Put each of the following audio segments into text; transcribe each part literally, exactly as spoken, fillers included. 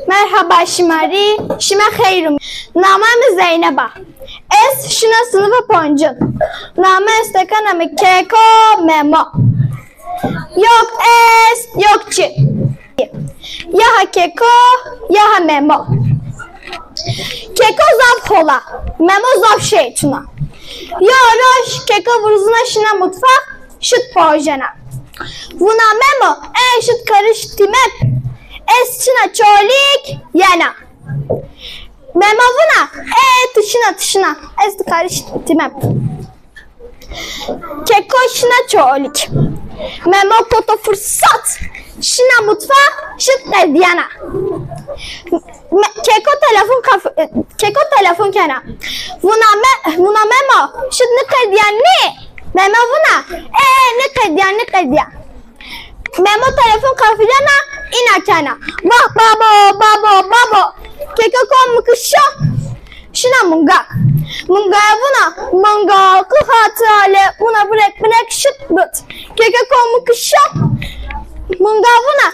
Merheba şima rê, şima xeyr ûmê. Namê mi Zeynep a. Ez şina sinifê pancin. Namê estekana mi Keko Memo. Yok est, yok çi. Ya ha Keko, ya ha Memo. Keko zaf hol a, Memo zaf şeytun a. Yo roj Keko virzina şina mutfax, şit pajena. Vuna Memo, e şit karişt tîme b, ez çina çolîk yena. Memo vuna, e ti şina, ti şina, ez ti karişt tîme b. Keko şina çolîk. Memo koto firsat, şina mutfax, şit qedîyena. Me-, Keko telefon kaf-, Keko telefon kena. Vuna me-, vuna Memo, şit niqedîya nê? Memo vuna, e, niqedîya, niqedîya. Memo telefon qafilena, îna kena. Vah babo, babo, babo. Keko ko mi kişo, şina munga. Mungaya vuna, manga ki hatale, vuna birek birek şit bit. Keko ko mi kişo, munga vuna,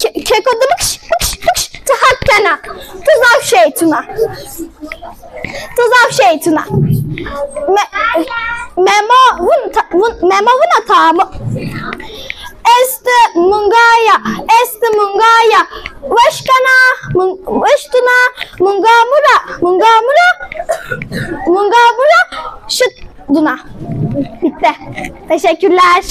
ke-, Keko di bikş, bikş, bikş, ti hak kena. Ti zaf şeytun a. Ti zaf şeytun a. Me-, Memo vun ta-, vun, Memo vuna tamam. Est mungaya, est mungaya. Weş kena, mun-, weş duna, munga mura, munga mura, munga mura, şit duna. Bitti. Teşekkürler.